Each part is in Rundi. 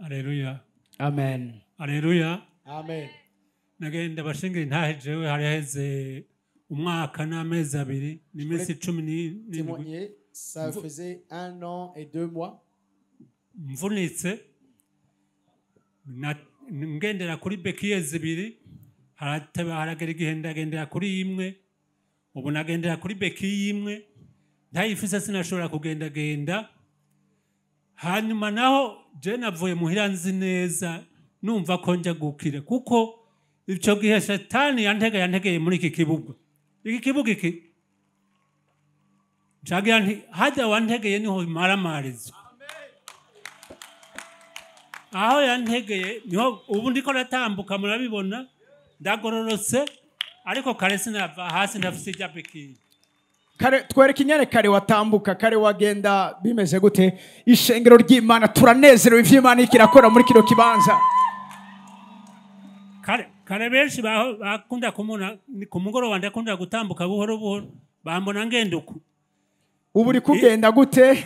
Haleluya. Amen. Haleluya. Amen. Nagenda bashingira intahe jewe hari haheze umwaka n'amezi abiri n'iminsi 17. Témoigner, ça faisait 1 an et 2 mois. Mvunitse ngendera kuri béquille zibiri, harateba haragera igihe ndagendera kuri imwe, ubu nagendera kuri béquille imwe ntayifise sinashobora kugendagenda. Hanyuma naho je navuye muhira nzi neza numva ko nja gukira, kuko ico gihe Satani yantegeye muri iki kibuga, iki kibuga iki ncagira nti hajya wantegeye niho maramarizo, aho yantegeye niho ubu ndiko natambuka murabibona ndagororotse, ariko kare sinava hasi ndafise ijya béquille. Kare twereke inyane kare watambuka, kare wagenda bimeze gute? Ishengero ry'Imana turanezerewe ivy'Imana ikirakora muri kino kibanza. Kare benshi bakunda kumuna ku mugoroba ndakunda gutambuka buhoro buhoro, bambona ngenda uku. Ubu uri kugenda gute?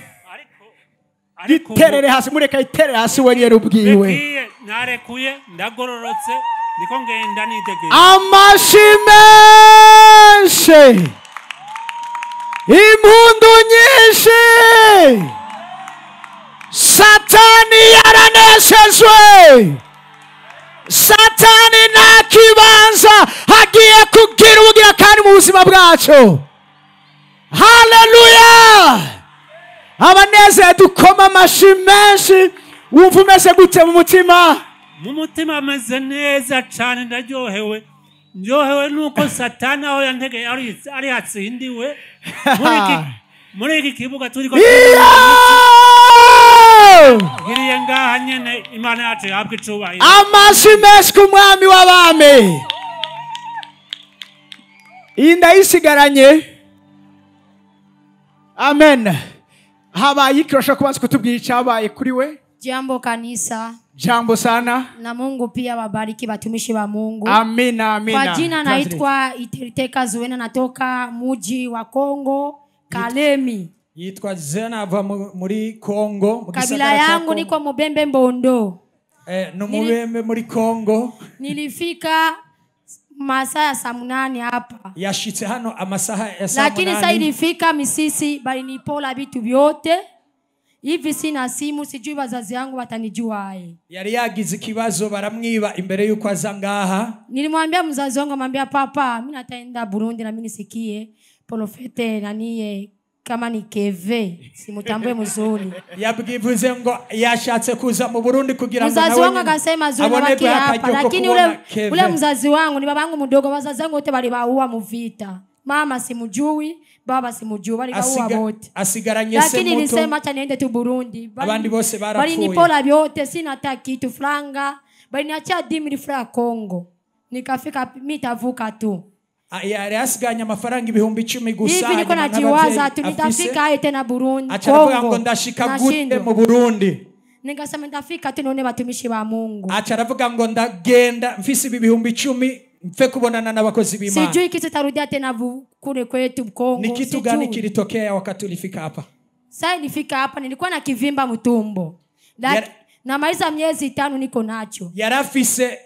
Ariko iterere hasi, mureka iterere hasi we yari ubwiwe. Béquille narekuye ndagororotse niko ngenda nitegeye. Amashi menshi, impundu nyinshi, Satani yaraneshejwe, Satani nta kibanza hagiye kugira ubugira kandi mu buzima bwacu. Haleluya! Abanezeye dukoma amashi menshi. Wumva umeze gute mu mutima? Mu mutima ameze neza cyane, ndaryohewe. Ndyohewe nuko Satani aho yantegeye ari hatsindiwe muri iki kibuga turiko ngiriye ngaha nyene. Imana yacu yahabwe icubahiro. Amashi menshi ku mwami w'abami. Iyi ndayisigaranye. Amen. Habaye iki? Urashobora kubanza kutubwira icyabaye kuri we? Jambo kanisa. Jambo sana. Na Mungu pia wabariki watumishi wa Mungu. Amina, amina. Kwa jina naitwa Iteriteka Zuena, natoka muji wa Kongo, Kalemi. Yitwa Zena ava muri Kongo, mu Kabila gisagara ca yangu Kongo. niko Mubembe Mbondo. No Mubembe muri Kongo. Nilifika masaa ya saa 8 hapa. Yashitse hano amasaha ya saa Lakini sasa 8. ilifika Misisi balinipola vitu vyote. Hivi sina simu, sijui wazazi wangu watanijua aje. Yari yagize ikibazo baramwiba imbere yuko aza ngaha. Nilimwambia mzazi wangu, amwambia papa, mimi nataenda Burundi na mimi nisikie profete naniye kama ni Keve, simutambue mzuri. Yabwivuze ngo yashatse kuza mu Burundi kugira ngo Mzazi nawe wangu nyene akasema Zuena abone baki bwa hapa, akaryo ko lakini kubona Keve. ule mzazi wangu ni babangu mdogo, wazazi wangu wote waliwaua muvita. Mama simujui, baba simujui, waliwaua wote. Asigaranye se Lakini muto. nilisema acha niende tu Burundi. Abandi bose barapfuye. Balinipola vyote, sina hata kitu franga. Baliniachia 10,000 francs Kongo. Nikafika mimi tavuka tu. Yari asiganye amafaranga 10,000 gusa. Hivi niko Hanyuma najiwaza n'abavyeyi tu afise. nitafika aje tena Burundi. Aca aravuga ngo Kongo. ndashika gute Nashindwa. mu Burundi. Nikasema nitafika tu nione watumishi wa Mungu. Aca aravuga ngo ndagenda mfise ibi 10,000 mfe kubonana n'abakozi b'Imana. Sijui kitu tarudia tena kule kwetu Kongo. Ni kitu gani Sijui. kilitokea wakati ulifika hapa? Sasa nilifika hapa nilikuwa na kivimba mtumbo. Namaliza miezi 5 niko nacho. Yarafise,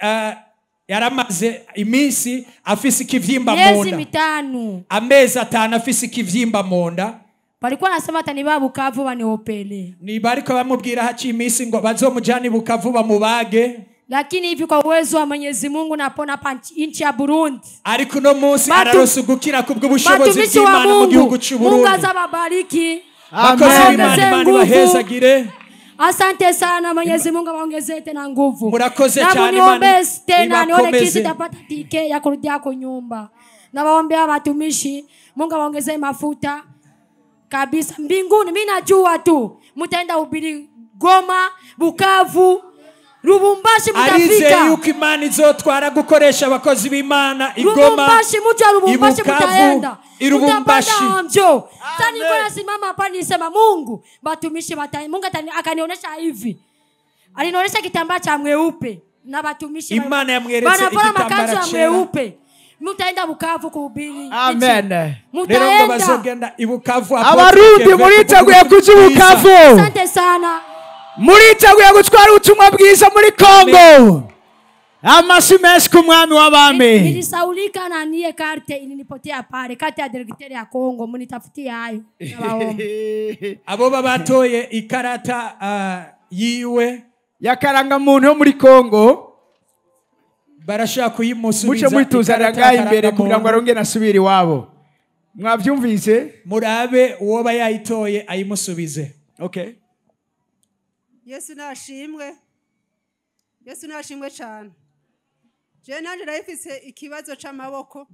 yaramaze iminsi afise ikivyimba Miezi munda. 5. Amezi 5 afise ikivyimba munda. Walikuwa nasema atanibaa Bukavu waniopele. Ni bariko bamubwira haci iminsi ngo bazomujane Bukavu bamubage. Lakini hivi kwa uwezo wa Mwenyezi Mungu napona hapa nchi ya Burundi. Ariko uno munsi araronse ugukira kubw'ubushobozi Watumishi wa bw'Imana mu Mungu, gihugu c'u Mungu Burundi. azababariki. Bakozi Amen. b'Imana, Aongeze Imana nguvu. ibahezagire. Asante sana, Mwenyezi Mungu awaongezee tena nguvu. Murakoze Na cyane, muniombee Imana tena nione ibakomeze. kisi tapata tike ya kurudia kwa nyumba. Na waombea watumishi, Mungu awaongezee mafuta kabisa mbinguni. Mimi najua tu mtaenda hubiri Goma, Bukavu, Lubumbashi Arize mtafika. yuko Imana izotwara gukoresha abakozi b'Imana i Goma, Lubumbashi, mtu wa Lubumbashi i Bukavu, mtaenda. i Lubumbashi. Mtapata amjo. Sasa nilikuwa nasimama hapa nisema Mungu, watumishi Mungu akanionyesha hivi. Alinionyesha kitambaa cha mweupe na watumishi Imana yamweretse wanavala igitambara makanzu ya cera. mweupe. Mutaenda Bukavu kuhubiri. Amen. Rero ngo Mutaenda. bazogenda i Bukavu, Abarundi Apotre muriteguye Keve kuja i Bukavu. Asante sana. Muriteguye gutwara ubutumwa bwiza muri Kongo? Amashyi menshi ku mwami w'abami. Nilisaulika na niye carte ilinipotea pale, carte ya directeur ya Kongo, mnitafutie hayo. Nawaomba. Abo babatoye ikarata yiwe y'akarangamuntu yo muri Kongo barashaka kuyimusubiza. Muce mwituzanira Ikarata ngaha imbere kugira ngo y'akarangamuntu. arongere asubire iwabo. Mwabyumvise? Murabe uwoba yayitoye ayimusubize. Okay. Yesu nashimwe. Yesu nashimwe cyane. Je nanje narifise ikibazo c'amaboko.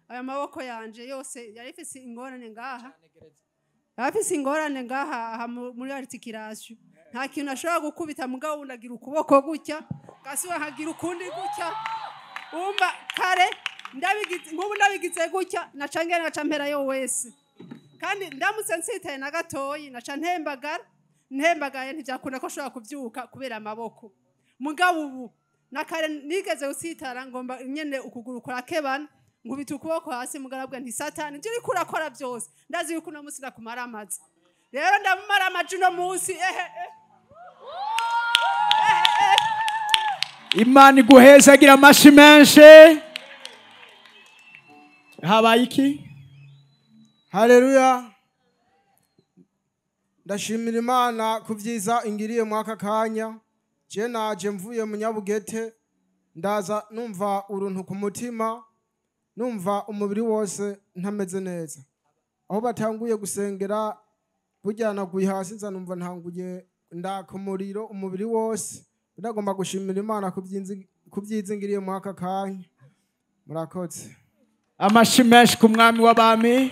Aya maboko yanje yose yarifise ingorane ngaha. Yarifise ingorane ngaha aha muri articulation. Nta kintu ashobora gukubita mugabo unagira ukuboko gutya, gasiwe nkagira ukundi gutya. Umva kare ndabigize nk'ubu ndabigize gutya naca ngenda naca mpera yo wese. Kandi ndamutse nsitaye na gatoyi naca ntembagara, ntembagaye ntibyakunda ko nshobora kubyuka kubera amaboko. Mugabo ubu na kare nigeze gusitara ngomba nyene ukuguru kurakebana nkubita ukuboko hasi mugarabwa nti satani ibyo uriko urakora byose ndazi yuko uno munsi ndakumara amazi. Rero ndamumara amazi uno munsi ehe eh. Imana iguheza agira amashi menshi. Habaye iki? Haleluya. Ndashimira Imana ku byiza ingiriye mu aka kanya. Je naje mvuye mu Nyabugete ndaza numva uruntu ku mutima, numva umubiri wose ntameze neza. Aho batanguye gusengera burya naguye hasi nza numva ntanguye ndaka umuriro umubiri wose. Ndagomba gushimira Imana ku byiza ingiriye mu aka kanya. Murakoze. Amashi menshi ku mwami w'abami.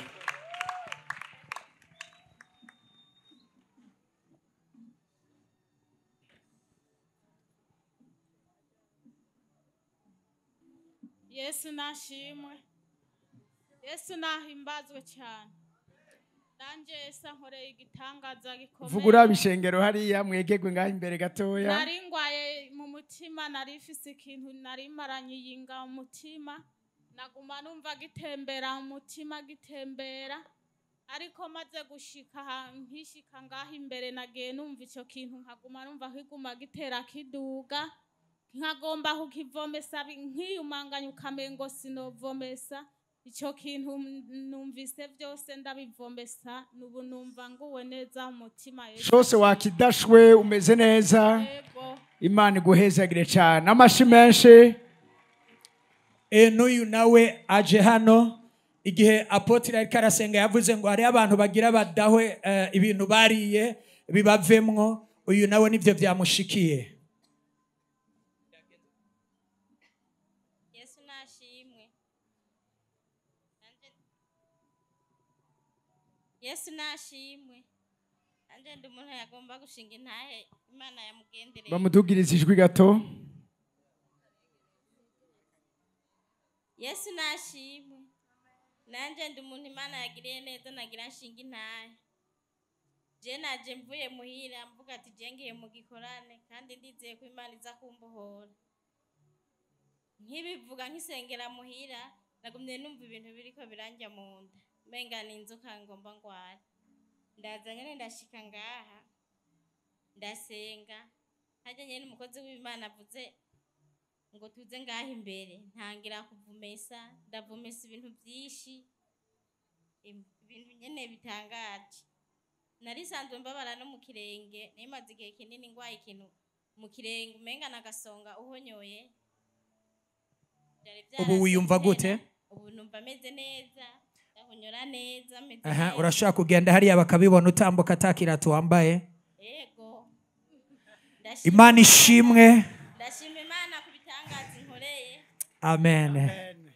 Yesu nashimwe. Yesu nahimbazwe cyane. Nanje Yesu ankoreye igitangaza gikomeye. Vugura bishengero hariya mwegegwe ngaho imbere gatoya. Nari ngwaye mu mutima, nari mfise ikintu nari maranye yinga mu mutima, naguma numva gitembera mu mutima gitembera, ariko maze gushika nkishika ngaho imbere nagiye numva ico kintu nkaguma numva kiguma gitera kiduga, nkagomba kukivomesa nkiyumanganya ukamengo sinovomesa. Ico kintu numvise byose ndabivomesa, nubu numva nguwe neza mu mutima. Yesu Shose wakidashwe umeze neza. Yego. Imana iguhezagire cyane. Amashi menshi. N'uyu nawe aje hano igihe apotire ariko arasenga yavuze ngo hari abantu bagira badahwe ibintu bariye bibavemwo, uyu nawe nivyo vyamushikiye. Yesu nashimwe. Yesu nashimwe. Anje ndi umuntu yagomba gushinga intahe Imana yamugendereye. Bamudugiriza ijwi gato. Yesu nashimwe. Nanje ndi umuntu Imana yagiriye neza nagira nshinga intahe. Je naje mvuye muhira mvuga ati je ngiye mu gikorane kandi ndizeye ko Imana iza kumbohora. Nkibivuga nkisengera muhira nagumye numva ibintu biriko biranja mu nda. Menga ni inzoka ngomba ngwara. Ndaza nyene ndashika ngaha ndasenga, hajya nyene umukozi w'Imana avuze ngo tuze ngaha imbere, ntangira kuvumesa, ndavumesa ibintu byinshi, ibintu nyene bitangaje. Nari sanzwe mbabara no mu kirenge, nimaze igihe kinini ngwaye ikintu mu kirenge umenga nagasonga uhonyoye. Ubu wiyumva gute? Ubu numva meze neza, ndahunyura neza, meze Aha, neza. urashaka kugenda hariya bakabibona utambuka atakirato wambaye? Yego. Imana ishimwe. Ndashima Imana ku bitangaza inkoreye. Amen.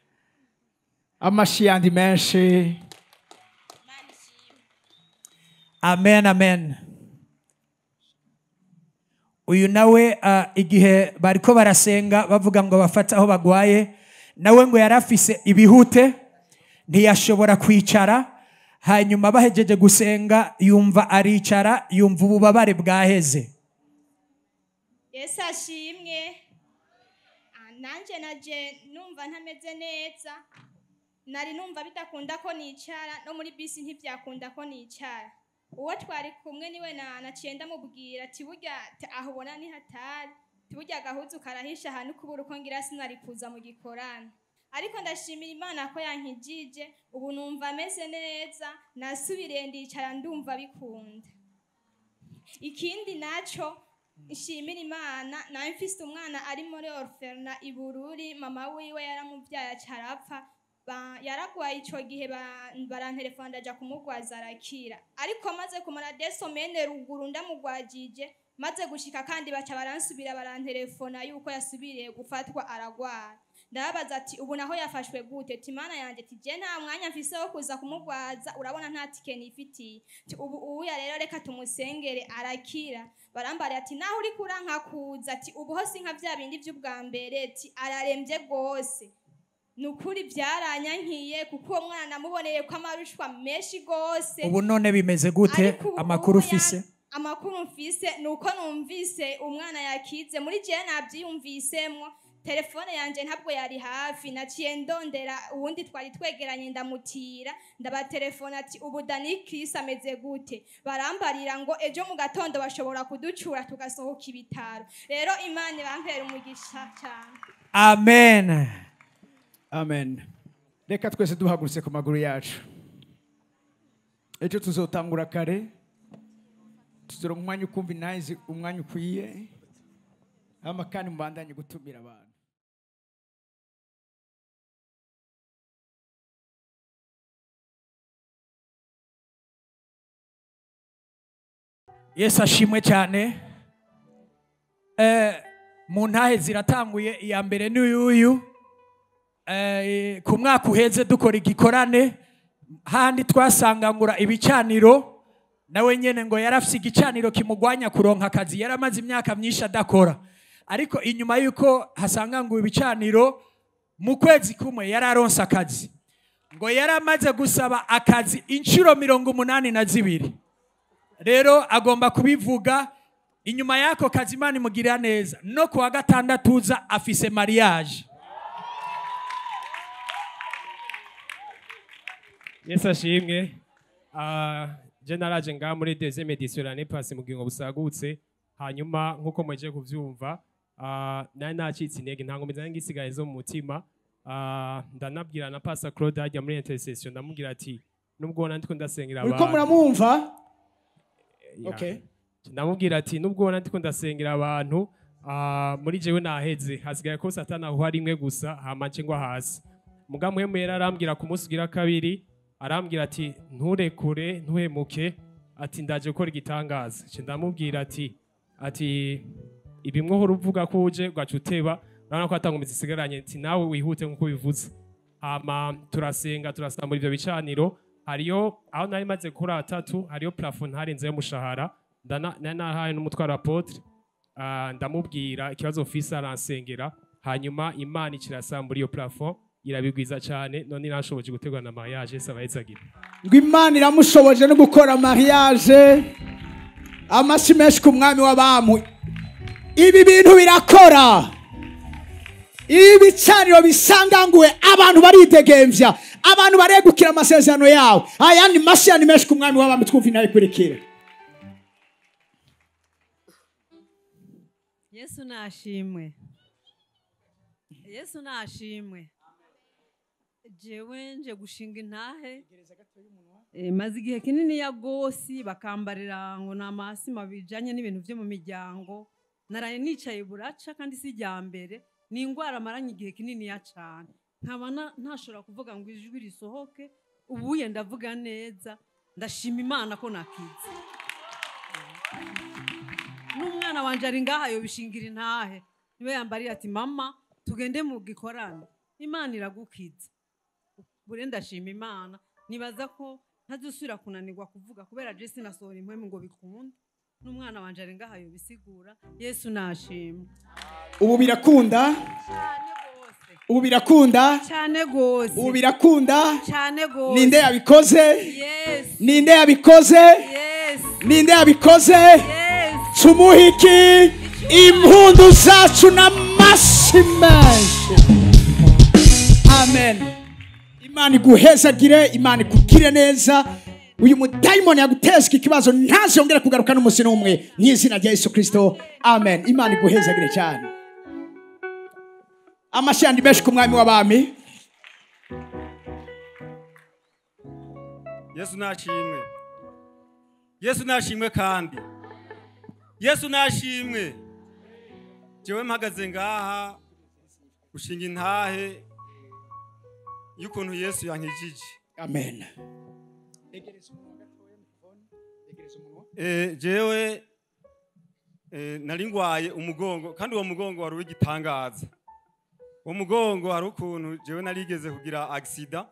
Amashi yandi menshi. Amen, amen. Uyu nawe igihe bariko barasenga bavuga ngo bafate aho bagwaye, nawe ngo yarafise ibihute ntiyashobora kwicara, hanyuma bahejeje gusenga yumva aricara, yumva ububabare bwaheze. Yesu ashimwe. Nanje naje numva ntameze neza, nari numva bidakunda ko nicara, no muri bisi ntibyakunda ko nicara. Uwo twari kumwe niwe naciye ndamubwira ati burya aho ubona ni hatari, burya agahuzu karahisha ahantu kubura uko ngira sinari kuza mu gikorane. Ariko ndashimira Imana ko yankijije, ubu numva ameze neza, nasubiriye ndicara ndumva bikunda. Ikindi naco nshimira Imana, nawe mfise umwana ari muri orphelinat i Bururi, mama wiwe yaramubyaye acarapfa, yaragwaye ico gihe barantelefona ndaja kumugwaza arakira. Ariko maze kumara 2 semaines ruguru ndamugwajije, maze gushika kandi baca baransubira barantelefona yuko yasubiriye gufatwa aragwara. Ndababaza ati ubu naho yafashwe gute? Ati Mana yanje, ati je nta mwanya mfise wo kuza kumugwaza, urabona nta tike nifitiye. Ati ubu uya rero reka tumusengere arakira. Barambara ati naho uri kuranka kuza, ati ubu ho sinka vya bindi vy'ubwa mbere, ati araremvye gose. Nukuri byaranyankiye kuko uwo mwana namuboneye ko amarushwa menshi gose. Ubu none bimeze gute? Amakuru ufise? Amakuru mfise nuko numvise umwana yakize, muri je nabyiyumvisemwo. Telefone yanje ntabwo yari hafi, naciye ndondera uwundi twari twegeranye ndamutira, ndabatelefona ati ubu Dani Chris ameze gute? Barambarira ngo ejo mu gatondo bashobora kuducura tugasohoka ibitaro. Rero Imana bampera umugisha cyane. Amen. Amen. Reka twese duhagurutse ku maguru yacu. Ejo tuzotangura kare, tuzoronka umwanya ukumva inayizi, umwanya ukwiye, hama kandi mubandanye gutumira abantu. Yesu ashimwe cyane. Mu ntahe ziratanguye, iya mbere ni uyu. Ku mwaka uheze dukora igikorane handi twasangangura ibicaniro, nawe nyene ngo yarafise igicaniro kimugwanya kuronka akazi, yaramaze imyaka myinshi adakora. Ariko inyuma yuko hasanganguwe ibicaniro mu kwezi kumwe yararonse akazi. Ngo yaramaze gusaba akazi inshuro 82. Rero agomba kubivuga inyuma yako kazi Imana imugirira neza. No kuwa gatandatu uza afise mariage. Yesu ashimwe. Je naraje ngaha muri deuxième édition l'année passée mu gingo busagutse, hanyuma nkuko mweje kuvyumva, nari nacitse intege, nta ngomeza ngisigaye zo mu mutima. Ndanabwira na Pastor Claude ajya muri intercession, ndamubwira ati nubwo nandiko ndasengera abantu. Uriko muramwumva? Okay. Ndamubwira ati nubwo nandiko ndasengera abantu, muri jewe naheze, hasigaye ko Satana aho ari imwe gusa, hama nce ngwa hasi. Mugamwe mwera arambwira ku munsi ugira kabiri, arambwira ati nturekure, ntuhemuke, ati ndaje gukora igitangaza. Nce ndamubwira ati ibimwe uhora uvuga ko uje ugaca uteba, urabona ko atangomeza isigaranye, ati nawe wihute nkuko bivuze. Hama turasenga, turasambura ivyo bicaniro. Hariyo aho nari maze gukora atatu, hariyo plafond ntarenze y'umushahara, nari nahaye n'umutwaro apotre, ndamubwira ikibazo mfise aransengera, hanyuma Imana ikirasambura iyo plafond irabigwiza cyane, none irashoboje gutegura na mariage sabayezagira. Ngo Imana iramushoboje no gukora mariage. Amashyi menshi ku mwami w'abamu. Ibi bintu birakora. Ibicaniro bisanganguwe, abantu baridegemvya, abantu baregukira amasezerano yawe. Ayandi mashyi ni menshi ku mwami w'abamu, twumva inayikurikira. Yesu nashimwe. Yesu nashimwe. Jewe nje gushinga intahe. Maze igihe kinini ya gosi bakambarira ngo namasima bijanye n'ibintu byo mu miryango. Naraye nicaye buraca kandi si jyambere, ni ingwara maranye igihe kinini ya cyane. Nkabana ntashobora kuvuga ngo ijwi risohoke, ubuye ndavuga neza, ndashima Imana ko nakize. N'umwana wanje ari ngaha yo bishingira intahe. Niwe yambarira ati mama tugende mu gikorane, Imana iragukiza. Bure ndashima Imana, nibaza ko ntazusubira kunanirwa kuvuga kubera je sinasohora impwemu ngo bikunde. N'umwana wanje ari ngaha yo bisigura. Yesu nashimwe. Ubu birakunda. Ubu birakunda cyane gose. Ubu birakunda cyane gose. Ninde yabikoze? Yes. Ninde yabikoze? Yes. Ninde yabikoze? Yes. Tumuhiki impundu zacu n'amashyi menshi. Amen. Imana iguhezagire, Imana ikugire neza. Uyu mudayimoni yaguteza iki kibazo ntazongere kugaruka n'umunsi n'umwe mu izina rya Yesu Kristo. Amen. Imana iguhezagire cyane. Amashyi menshi ku mwami w'abami. Yesu nashimwe. Yesu nashimwe kandi. Yesu nashimwe. Jewe mpagaze ngaha gushinga intahe y'ukuntu Yesu yankijije. Amen. Jewe nari ngwaye umugongo, kandi uwo mugongo wari uw'igitangaza. Uwo mugongo hari ukuntu jewe narigeze kugira accident,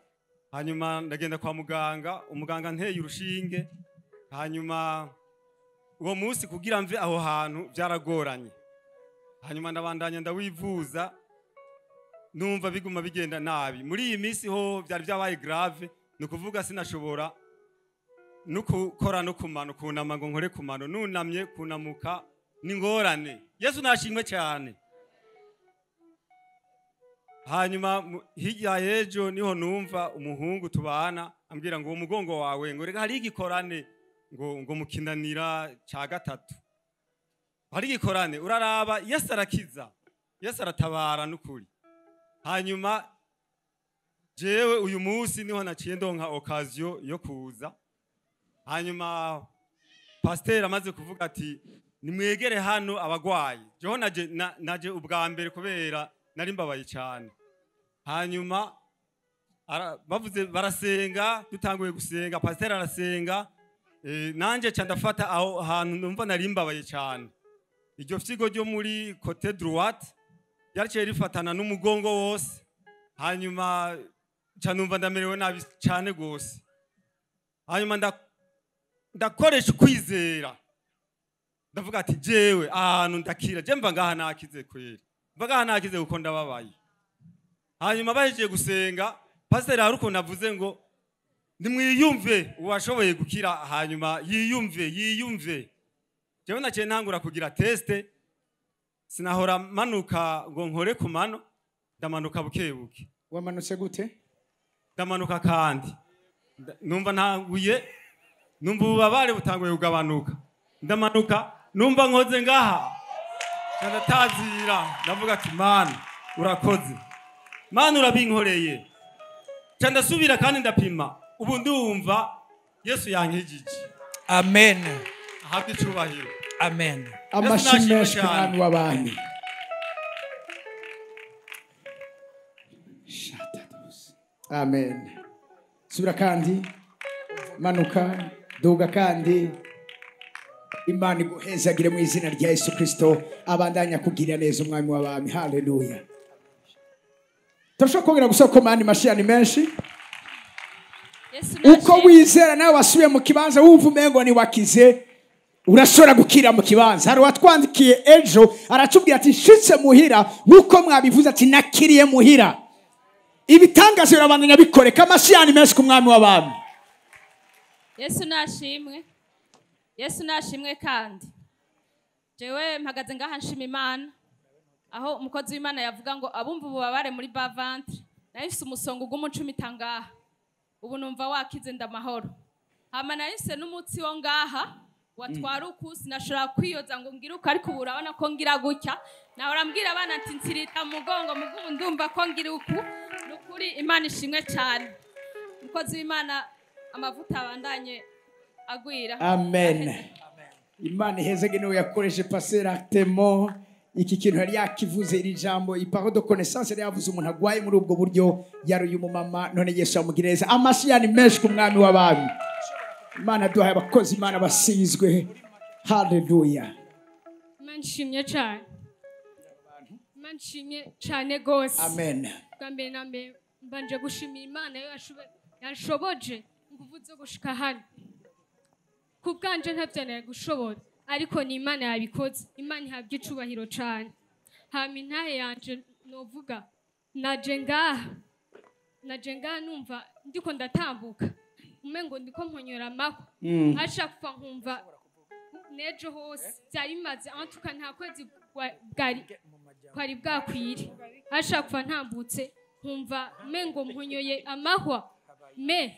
hanyuma ndagenda kwa muganga, umuganga nteye urushinge, hanyuma uwo munsi kugira mve aho hantu byaragoranye. Hanyuma ndabandanya ndawivuza, numva biguma bigenda nabi. Muri iyi minsi ho byari byabaye grave, ni ukuvuga sinashobora no gukora no kumano, kunama ngo nkore kumano, nunamye kunamuka n'ingorane. Yesu nashimwe cyane. Hanyuma hirya y'ejo niho numva umuhungu tubana ambwira ngo uwo mugongo wawe ngo reka hari igikorane ngo mukinanira ca gatatu. Hari igikorane uraraba, Yesu arakiza, Yesu aratabara n'ukuri. Hanyuma jewe uyu munsi niho naciye ndonka occasion yo kuza. Hanyuma pasteur amaze kuvuga ati nimwegere hano abagwayi. Jeho naje ubwa mbere kubera nari mbabaye cyane. Hanyuma bavuze barasenga, dutanguye gusenga, pasteur arasenga, nanje ca ndafata aho hantu numva nari mbabaye cyane. Iryo fyigo ryo muri côté droite ryariciye rifatana n'umugongo wose. Hanyuma ca numva ndamerewe nabi cyane gose. Hanyuma ndakoresha ukwizera, ndavuga ati jewe ahantu ndakira, je mva ngaha nakize kweri, mva ngaha nakize kuko ndababaye. Hanyuma bahejeje gusenga, pasteur hari ukuntu avuze ngo nimwiyumve uwashoboye gukira, hanyuma yiyumve. Jewe naciye ntangura kugira teste, sinahora manuka ngo nkore ku mano, ndamanuka bukebuke. Wamanutse gute? Ndamanuka kandi numva ntanguye, numva ububabare butanguye kugabanuka. Ndamanuka numva nkoze ngaha, ndatazira, ndavuga ati Mana urakoze, Mana urabinkoreye. Ca ndasubira kandi ndapima, ubu ndumva Yesu yankijije. Amen. Ahabwe icubahiro. Amen. Amashyi menshi ku mwami w'abami. Amen. Subira kandi, manuka, duga kandi. Imana iguhezagire mu izina rya Yesu Kristo, abandanya kugira neza umwami w'abami. Haleluya. Turashobora kongera gusoko mani mashiyani menshi. Uko wizera nawe wasubiye mu kibanza wumva umengo ni wakize, urashobora gukira mu kibanza. Hari watwandikiye ejo aratubwira ati nshitse muhira nkuko mwabivuze, ati nakiriye muhira. Ibitangazo birabandanya bikoreka. Amashiyani menshi ku mwami w'abami. Yesu nashimwe. Yesu nashimwe kandi. Jewe mpagaze ngaha nshima Imana, aho umukozi w'Imana yavuga ngo abumva ububabare muri bas-ventre, nahise umusongo ugumucumi tangaha, ubu numva wakize ndamahoro. Hama nahise n'umutsi wo ngaha watwara ukusi, nashobora kwiyoza ngo ngiruka, ariko ubu urabona ko ngira gutya. Nahora mbwira abana ati nsirita mugongo, mugubu ndumva ko ngira uku. Nukuri Imana ishimwe cyane. Umukozi w'Imana amavuta abandanye agwira. Amen. Imana ihezege niwe yakoreshe pasteur Atemo. Iki kintu yari yakivuze, iri jambo iparole de connaissance yari yavuze umuntu agwaye muri ubwo buryo, yari uyu mumama, none Yesu amugireza. Amashyi yani menshi ku mwami w'abami. Imana duhaye abakozi, Imana basizwe. Haleluya. Imana nshimye cyane. Imana nshimye cyane gose. Amen. Bwa mbere na mbere mbanje gushimira Imana yo yanshoboje nguvu zo gushika hano. Ku bwanje ntavyo nari gushobora, ariko ni Imana yabikoze. Imana ihabwa icubahiro cyane. Hama intahe yanje novuga, naje ngaha numva ndiko ndatambuka, umengo ndiko mponyora amahwa. Aca kuva nkumva nejo hose byari bimaze, antuka nta kwezi kwari bwakwire. Aca kuva ntambutse nkumva umengo mponyoye amahwa. Me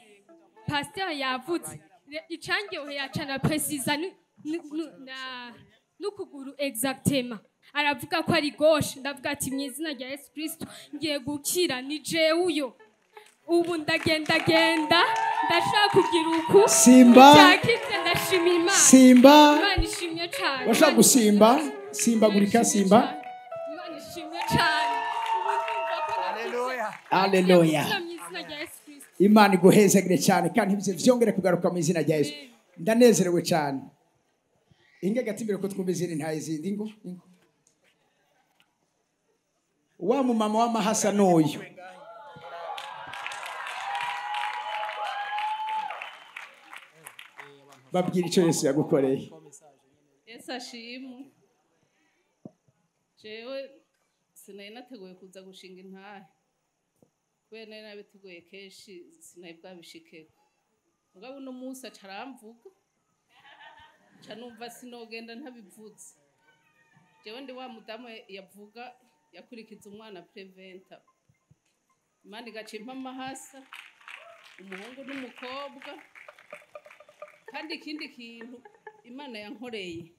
pasteur yavuze Icangyoheye aca precisa na n'ukuguru exactement. Aravuga ko ari gauche, ndavuga ati mu izina rya Yesu Kristo ngiye gukira, ni jewe uyo. Ubu ndagendagenda, ndashaka kugira uku. Simba. Cyakize, ndashima Imana. Simba. Imana ishimwe cyane. Washaka gusimba? Simbagurika, simba. Imana ishimwe cyane. Ubu ndumva ko Haleluya. Haleluya. Mu izina rya Yesu Kristo. Imana iguhezagire cyane kandi ntibize vyongere kugaruka mu izina rya Yesu. Ndanezerewe cyane. Inge gati imbere ko twumva izindi ntaye izindi ngo. Ingo. Wa mumama w'amahasa n'uyu. Babwira icyo Yesu yagukoreye. Yesu ashimwe. Jewe sinari nateguye kuza gushinga intahe, kubera nari nabiteguye kenshi sinari bwabishikeko. Mugabo uno munsi aca aramvuga, nca numva sinogenda ntabivuze. Jewe ndi wa mudamu yavuga yakurikiza umwana preventa. Imana igaca impa amahasa, umuhungu n'umukobwa. Kandi ikindi kintu Imana yankoreye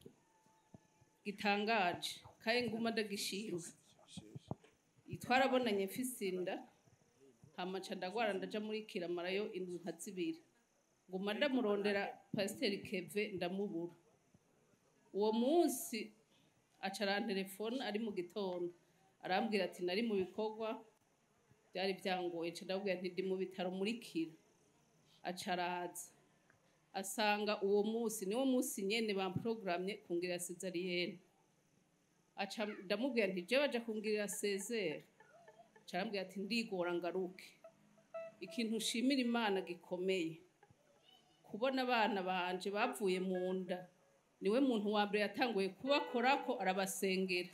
gitangaje kandi nguma ndagishima. Twarabonanye mfise inda, hama nca ndagwara ndaja muri Kiramarayo indwi nka zibiri. Nguma ndamurondera Pasiteri Keve ndamubura. Uwo munsi aca arantelefona ari mu gitondo, arambwira ati nari mu bikorwa byari byangoye, nca ndamubwira nti ndi mu bitaro muri Kira. Aca araza asanga uwo munsi niwo munsi nyene bamprogramye kungirira césarienne. Aca ndamubwira nti je baje kungirira césaire. Aca arambwira ati ndigora ngaruke. Ikintu ushimira Imana gikomeye, kubona abana banje bavuye mu nda, niwe muntu wa mbere yatanguye kubakorako arabasengera.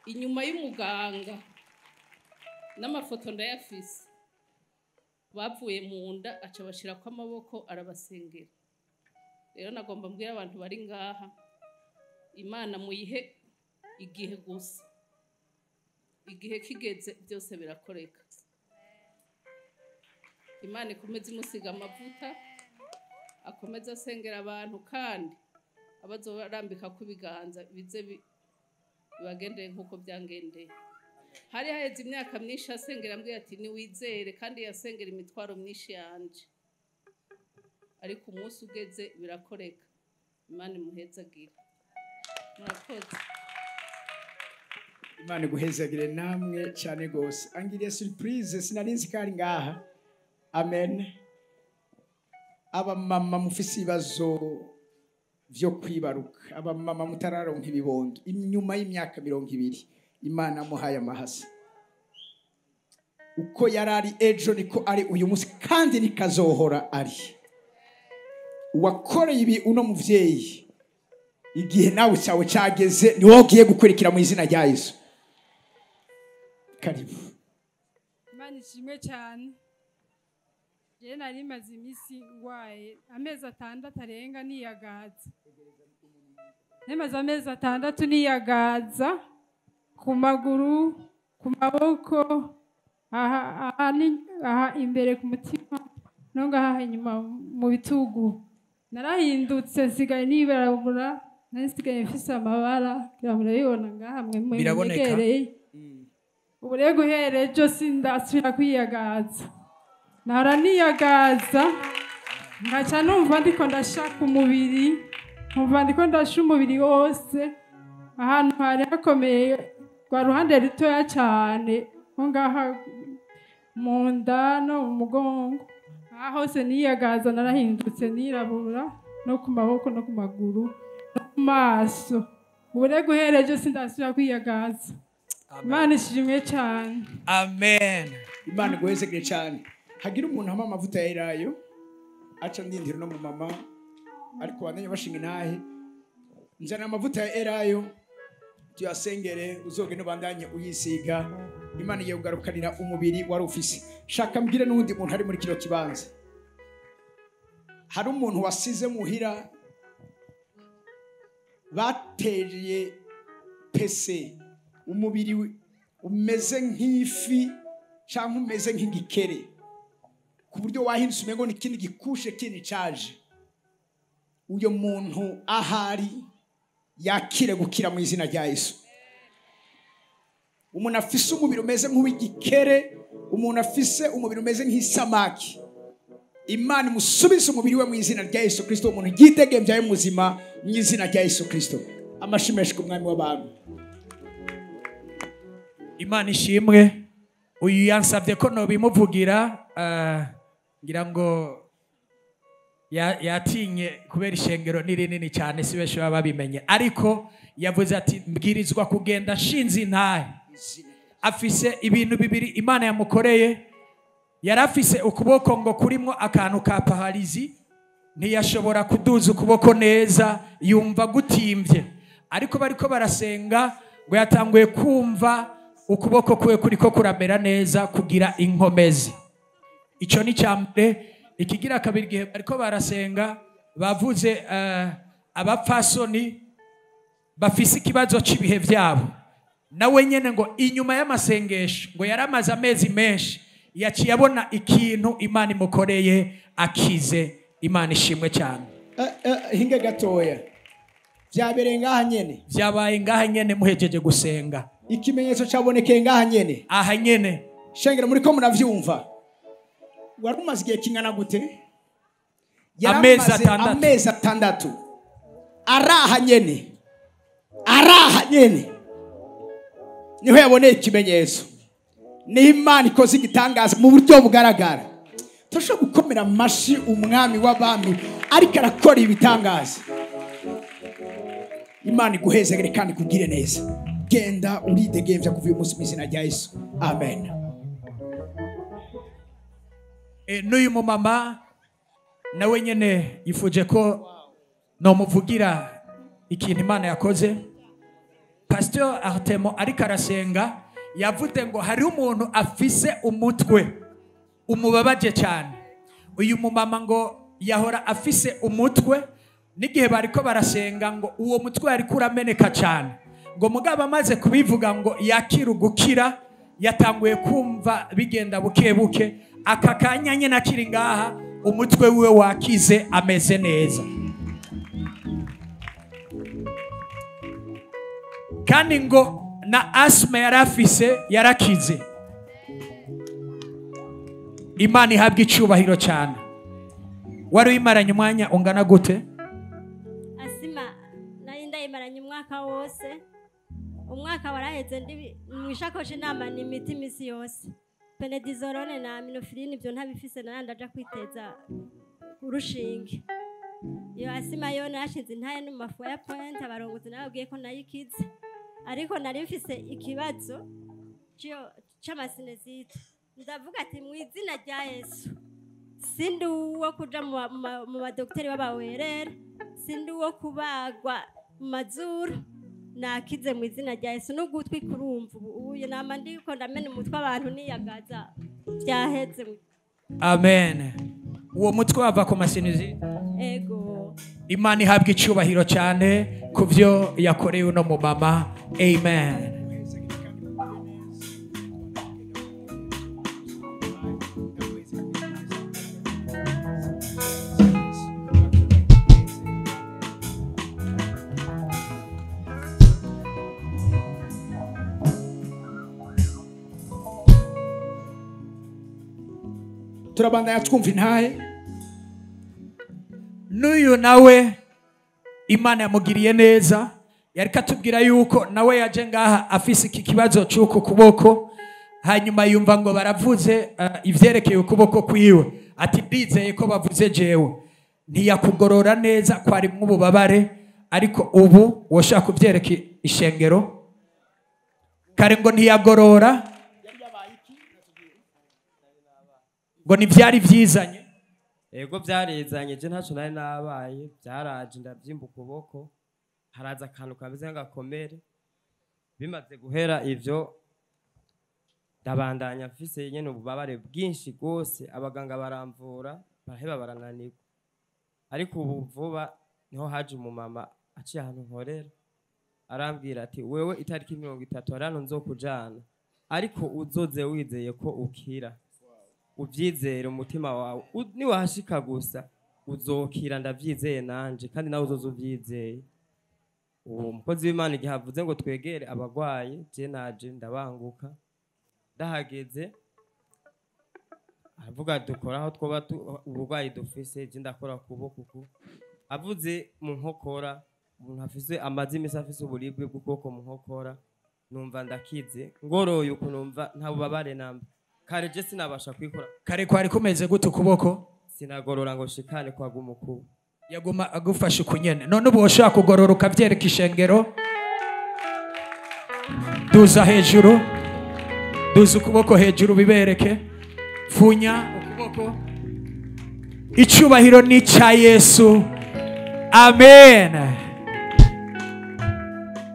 Inyuma y'umuganga n'amafoto ndayafise, bavuye mu nda aca bashirako amaboko arabasengera. Rero nagomba mbwira abantu bari ngaha, Imana muyihe igihe gusa, igihe kigeze byose birakoreka. Imana ikomeze imusiga amavuta, akomeze asengera abantu, kandi abazobarambika ku biganza bize bibagendeye nkuko byangendeye. Hari haheze imyaka myinshi asengera ambwira ati niwizere, kandi yasengera imitwaro myinshi yanje, ariko umunsi ugeze birakoreka. Imana imuhezagire. Murakoze. Imana iguhezagire namwe cyane gose. Angiriye surprise sinari nzi ko ari ngaha. Amen. Abamama mufise ibibazo vyo kwibaruka, abamama mutararonka ibibondo inyuma y'imyaka 20, Imana muhaye amahasa. Uko yarari ejo niko ari uyu munsi, kandi nikazohora ari. Uwakoreye ibi uno muvyeyi, igihe nawe cyawe cyageze ni wowe ugiye gukurikira mu izina rya Yesu. Karibu. Imana ishimwe cyane. Jewe nari maze iminsi ngwaye amezi 6 arenga niyagaza. Nemaze amezi 6 niyagaza ku maguru, ku maboko, aha imbere ku mutima no ngaha inyuma mu bitugu. Narahindutse nsigaye nibarabura, nasigaye mfise amabara, kugira murabibona ngaha mwe mwegereye. Ubu rero guhera ejo sindasubira kwiyagaza. Nahora niyagaza nkaca numva ndiko ndashaka umubiri, nkumva ndiko ndasha umubiri wose. Ahantu hari hakomeye rwa ruhande rutoya cyane, nko ngaha mu nda no mu mugongo, aha hose niyagaza narahindutse nirabura, no ku maboko no ku maguru no ku maso. Ubu rero guhera ejo sindasubira kwiyagaza. Imana ishimwe cyane. Amen. Imana iguhezegere cyane. Hagira umuntu ampa amavuta ya elayo aca ndindira no mu mama, ariko bandanye bashinga intahe. Nzana amavuta ya elayo tuyasengere, uzogenda ubandanye uyisiga. Imana igiye kugarukanira umubiri wari ufise. Shaka mbwire n'uwundi muntu ari muri kino kibanza. Hari umuntu wasize muhira batereye pese, umubiri umeze nk'ifi cyangwa umeze nk'igikere. Ku buryo wahindutse umengo ni ikindi gikushe kindi caje. Uyo muntu ahari yakire gukira mu izina rya Yesu. Umuntu afise umubiri umeze nk'uw'igikere, umuntu afise umubiri umeze nk'isamaki, Imana imusubize umubiri we mu izina rya Yesu Kristo. Umuntu yidegemvya ari muzima mu izina rya Yesu Kristo. Amashimeshe ku mwami w'abantu. Imana ishimwe. Uyu yansabye ko nobimuvugira, ngira ngo yatinye kubera ishengero ni rinini cyane, si benshi baba babimenye, ariko yavuze ati mbwirizwa kugenda nshinze intahe. Afise ibintu bibiri Imana yamukoreye. Yarafise ukuboko ngo kurimwo akantu ka paralysé, ntiyashobora kuduza ukuboko neza, yumva gutimvye, ariko bariko barasenga ngo yatanguye kumva ukuboko kwe kuriko kuramera neza, kugira inkomezi. Ico ni cyambere. Ikigira kabiri, gihe bariko barasenga bavuze abapfasoni bafise ikibazo c'ibihe vyabo, nawe nyene ngo inyuma y'amasengesho ngo yaramaze amezi menshi, yaciye abona ikintu Imana imukoreye akize. Imana ishimwe cyane. Hinge gatoya, vyabereye ngaha nyene. Vyabaye ngaha nyene muhejeje gusenga. Ikimenyetso cabonekeye ngaha nyene. Aha nyene. Shengero, muriko muravyumva. Wari umaze igihe kingana gute? Amezi 6. Amezi 6. Araha nyene. Araha nyene. Niho yaboneye ikimenyetso. Ni Imana ikoze igitangaza mu buryo bugaragara. Turashobora gukomera amashi umwami w'abami ariko arakora ibitangaza. Imana iguhezagire kandi ikugire neza. Genda uridegemvya kuva uyu munsi mu izina rya Yesu. Amen. N'uyu mumama nawe nyene yifuje ko nomuvugira ikintu Imana yakoze. Pastor Artemo ariko arasenga yavuze ngo hari umuntu afise umutwe umubabaje cyane. Uyu mumama ngo yahora afise umutwe, n'igihe bariko barasenga ngo uwo mutwe yari kurameneka cyane, ngo mugabo amaze kubivuga ngo yakira ugukira, yatanguye kumva bigenda buke buke. Aka kanya nyene akiri ngaha umutwe wiwe wakize, ameze neza. Kandi ngo na asma yarafise yarakize. Imana ihabwe icubahiro cyane. Wari uyimaranye umwanya ungana gute? Asima nari ndayimaranye umwaka wose. Umwaka waraheze ndi mwishakoshi nama ni imiti imisi yose. Penedizolone na aminofiline ibyo ntabifise, narandaja kwiteza urushinge. Iyo asima yo nashinze intaye no mu mafu ya point, abarongozi nababwiye ko nayikize, ariko nari mfise ikibazo c'amasinezite. Ndavuga ati mu izina rya Yesu, sindi uwo kuja mu badokiteri b'abawerere, sindi uwo kubagwa mu mazuru, nakize mu izina rya Yesu. N'ugutwi kurumva ubu nama ndiko ndamena umutwe abantu niyagaza, byaheze. Amen. Uwo mutwe wava ku masinezite. Ego. Imana ihabwe icubahiro cyane kuvyo yakoreye uno mumama. Amen. Turabandanya twumva intahe. N'uyu nawe Imana yamugiriye neza, yariko atubwira yuko nawe yaje ngaha afise iki kibazo c'uku kuboko, hanyuma yumva ngo baravuze ivyerekeye ukuboko kwiwe, ati ndizeye ko bavuze jewe. Ntiyakugorora neza kwarimwo ububabare, ariko ubu woshaka kuvyereka ishengero. Kare ngo ntiyagorora, ngo ntivyari vyizanye. Ego byarizanye, je ntaco nari nabaye, byaraje ndavyimba ukuboko, haraza akantu kameze nk'agakomere. Bimaze guhera ivyo ndabandanya mfise nyene ububabare bwinshi gose, abaganga baramvura baraheba barananirwa. Ariko ubu vuba niho haje umumama aciye ahantu nkorera, arambwira ati wewe itariki 30 hari hano nzokujana, ariko uzoze wizeye ko ukira. Ubyizere umutima wawe, niwahashika gusa uzokira, ndavyizeye nanje kandi nawe uzoza uvyizeye. Uwo mukozi w'Imana igihe avuze ngo twegere abagwaye, je naje ndabanguka, ndahageze aravuga dukora aho twoba uburwayi dufise, je ndakora kuboko uku. Avuze mu nkokora, umuntu afise amazi imisi afise uburibwe bw'ukuboko mu nkokora, numva ndakize, ngoroye uku numva nta bubabare namba. Kare je sinabasha kwikora. Kare kwari kumeze gute ukuboko? Sinagorora ngo shikane kwa gumuku. Yaguma agufasha ukunyene. None ubu woshobora kugorora ukavyereka ishengero? Duza hejuru, duza ukuboko hejuru bibereke. Funya ukuboko. Icyubahiro ni icya Yesu. Amen.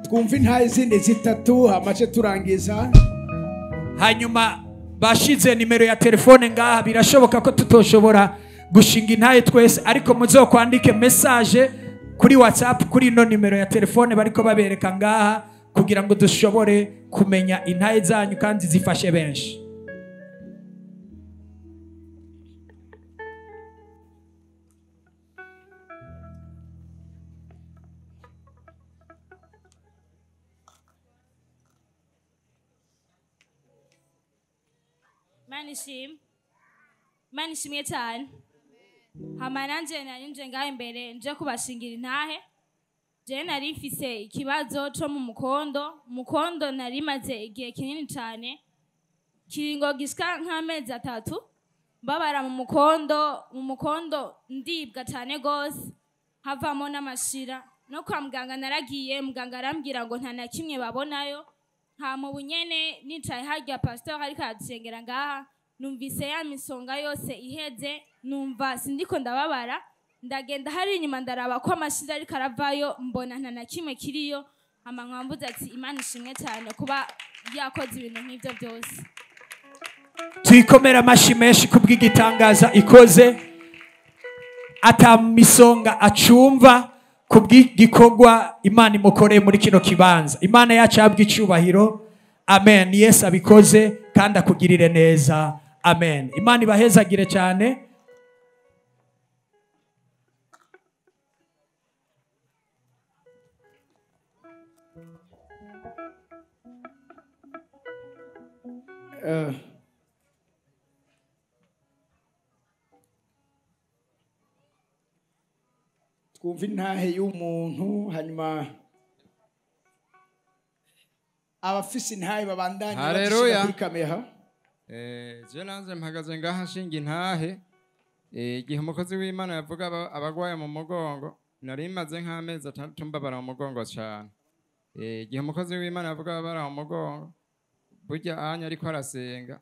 Twumva intahe zindi zitatu hamace turangiza. Hanyuma bashize nimero ya telefone ngaha, birashoboka ko tutoshobora gushinga intahe twese, ariko muzokwandike message kuri WhatsApp kuri ino nimero ya telefone bariko babereka ngaha, kugira ngo dushobore kumenya intahe zanyu kandi zifashe benshi. Imana ishimwe cyane. Hama nanje nari nje ngaho imbere nje kubashingira intahe. Je nari mfise ikibazo co mu mukondo. Mukondo nari maze igihe kinini cyane, kiringo gishika nk'amezi 3, mbabara mu mukondo. Mu mukondo ndibwa cyane gose, havamo n'amashira. No kwa muganga naragiye, muganga arambwira ngo nta na kimwe babonayo. Hama ubunyene nicaye harya pastor ariko aradusengera ngaha, numvise ya misonga yose iheze, numva sindiko ndababara. Ndagenda hari inyuma ndaraba ko amashira ariko aravayo, mbona nta na kimwe kiriyo. Hama nkambuza ati Imana ishimwe cyane kuba yakoze ibintu nk'ivyo byose. Twikomera amashi menshi kubw'igitangaza ikoze, atamisonga acumva kubw'igikorwa Imana imukoreye muri kino kibanza. Imana yacu ahabwe icyubahiro. Amen. Yesu abikoze kandi akugirire neza. Amen. Imana ibahezagire cyane. Twumva intahe y'umuntu, hanyuma abafise intahe babandanye Haleluya. kuri kamera. Je nanze mpagaze ngaha nshinga intahe. Igihe umukozi w'Imana yavuga abagwaye mu mugongo, nari maze nk'amezi 6 mbabara mu mugongo cyane. Igihe umukozi w'Imana yavuga ababara mu mugongo, burya anya ariko arasenga,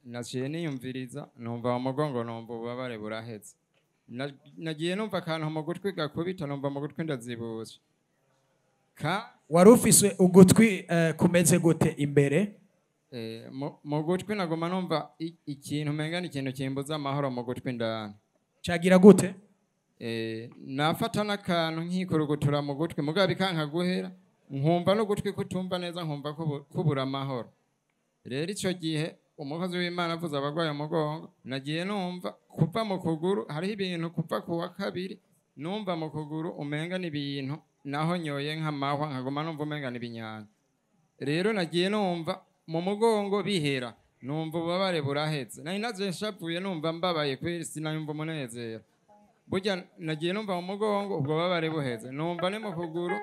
naciye niyumviriza, numva mu mugongo numva ububabare buraheze. Nagiye numva akantu mu gutwi gakubita, numva mu gutwi ndazibutse. Wari ufise ugutwi kumeze gute imbere? Mu gutwi naguma numva ikintu umenga ni ikintu kimbuza amahoro mu gutwi ndani. Cagira gute? Nafata n'akantu nkikurugutura mu gutwi, mugabo bikanka guhera, nkumva n'ugutwi kutumva neza, nkumva kubura amahoro. Rero ico gihe umukozi w'Imana avuze abagwaye umugongo, nagiye numva kuva mu kuguru hariho ibintu kuva ku wa kabiri, numva mu kuguru umenga n'ibintu naho nyoye nk'amahwa, nkaguma numva umenga n'ibinyanya. Rero nagiye numva mu mugongo bihera, numva ububabare buraheze. Nari naje nshavuye numva mbabaye kweri, sinayumva umunezero. Burya nagiye numva mu mugongo ubwo bubabare buheze, numva ni mu kuguru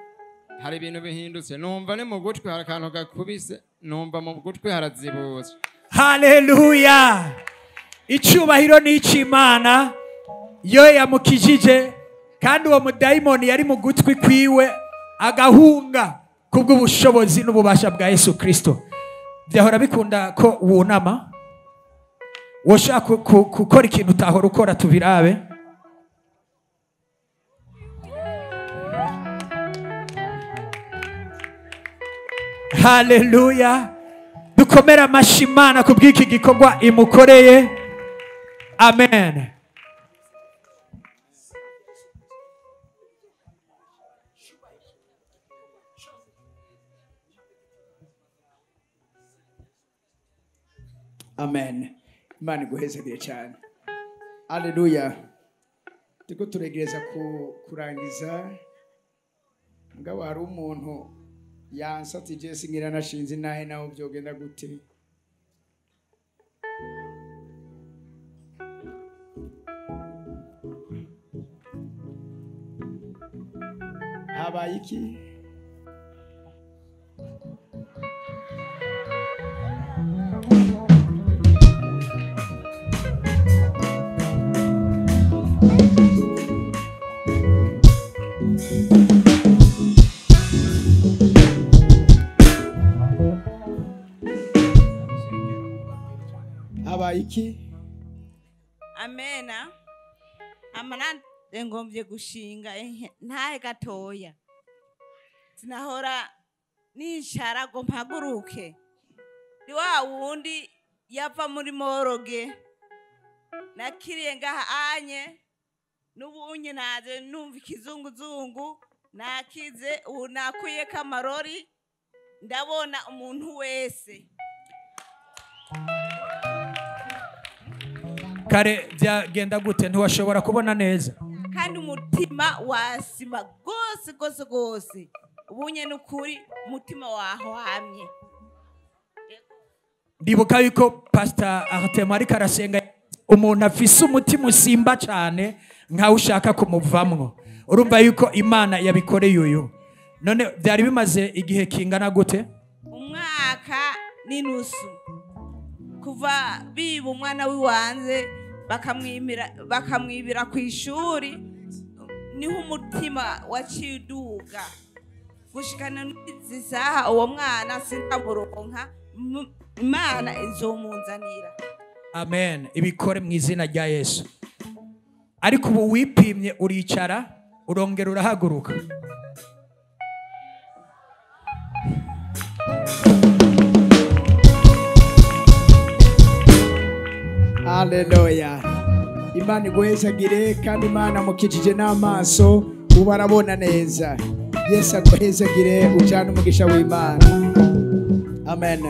hari ibintu bihindutse, numva ni mu gutwi hari akantu gakubise, numva mu gutwi harazibutse. Haleluya. Icyubahiro ni icy'Imana yo yamukijije, kandi uwo mudayimoni yari mu gutwi kwiwe agahunga kubw'ubushobozi n'ububasha bwa Yesu Kristo. Byahora bikunda ko wunama, woshaka gukora ikintu utahora ukora, tubirabe. Haleluya. Dukomera amashi Imana kubw'iki gikorwa imukoreye. Amen. Amen. Imana iguhezagire cyane. Haleluya. Turiko turegereza kurangiza. Mugabo hari umuntu yansatse je singira nashinze nahe naho byogenda gute. Habaye iki? Habaye iki? Amena. Amana ngombye gushinga ntahe gatoya. Sinahora nicara ngo mpaguruke. Ni wa wundi yava muri moroge. Nakiriye ngaha anye n'ubunye naje numva ikizunguzungu nakize ubu nakuye kamarori ndabona umuntu wese. Kare byagenda gute ntiwashobora kubona neza? Kandi umutima wasima gose gose gose. Ubunye n'ukuri umutima wahwamye. Ndibuka yuko Pastor Artem ariko arasenga umuntu afise umutima usimba cyane nkawe ushaka kumuvamwo. Urumva yuko Imana yabikoreye uyu. None byari bimaze igihe kingana gute? Umwaka n'inusu. Kuva biba umwana wiwanze bakamwibira ku ishuri niho umutima waciduga gushikana n'izi saha uwo mwana sindamuronka. Imana izomunzanira. Amen. Ibikore mu izina rya Yesu. Ariko ubu wipimye uricara urongera urahaguruka. Haleluya. Imana iguhezagire kandi Imana mukijije n'amaso ubu arabona neza. Yesu aguhezagire ucane umugisha w'Imana. Amen.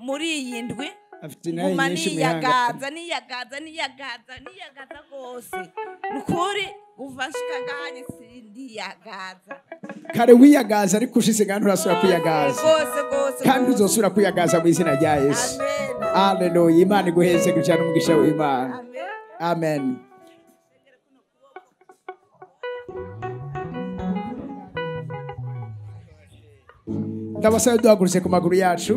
Muri iyi ndwi nguma niyagaza niyagaza niyagaza niyagaza gose. Nukuri uva nshika nganye sindiyagaza. Kare wiyagaza ariko ushitse ngane urasubira kwiyagaza. Gose gose. Kandi uzosubira kwiyagaza mu izina rya Yesu. Haleluya. Imana iguheze gucana umugisha w'Imana. Amen. Ndabasaba duhagurutse ku maguru yacu.